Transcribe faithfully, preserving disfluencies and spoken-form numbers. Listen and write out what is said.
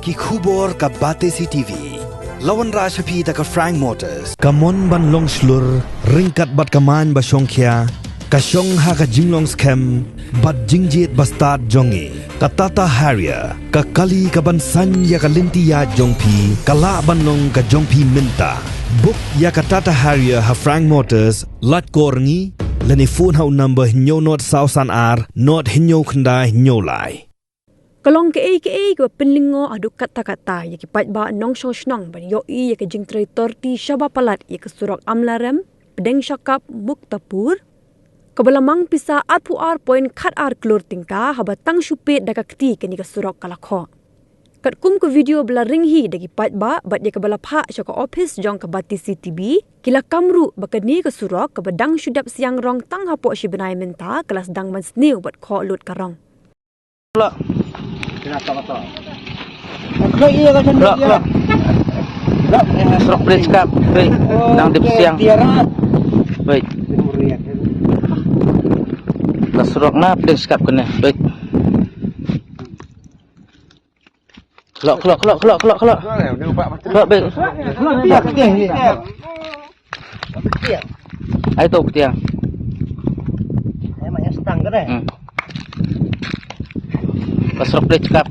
Ki khubor ka Batesi T V. La wanrah sha phi da ka Frank Motors. Ka mon ban long shlur, ryngkat bad ka main ba shongkhia, ka shong ha ka jinglong skhem bad jingjied ba stad jong ngi. Ka Tata Harrier, ka kali ka ban saiñ ïa ka lynti ïaid jong phi, ka lah ban long ka jong phi mynta. Book ïa ka Tata Harrier ha Frank Motors, lait kor ngi, lane phone ha u number hynñiew nod saw san ar, nod hynñiew khyndai hynñiew lai. Ka long kaei kaei kaba pynlyngngoh haduh katta katta ïa ki paidbah nongshong shnong ban ïohi ïa ka jingtrei torti shaba palat ïa ka surok Amlarem, Pdeng Shakap, Muktapur, kaba la mang pisa arphew ar point khat ar klur tyngka, haba tang shu peit da ka kti kane ka surok ka la khoh. Katkum ka video ba la ring hi da ki paidbah bad ïa kaba la phah sha ka ophis jong ka Batesi T V, ki la kam ruh ba kane ka surok kaba dang shu dep siang rong tang hapoh shi bnai mynta ka la sdang ban sniew bad khoh lut ka rong. Khloh. Khloh, khloh. Surok Pdeng Shakap, peit. Dang dep siang. Peit. Ka surok na Pdeng Shakap kane, peit. Khloh, khloh, khloh, khloh, khloh, khloh. Khloh, peit. Ai to ktiang. Hmm. Ka surok Pdeng Shakap.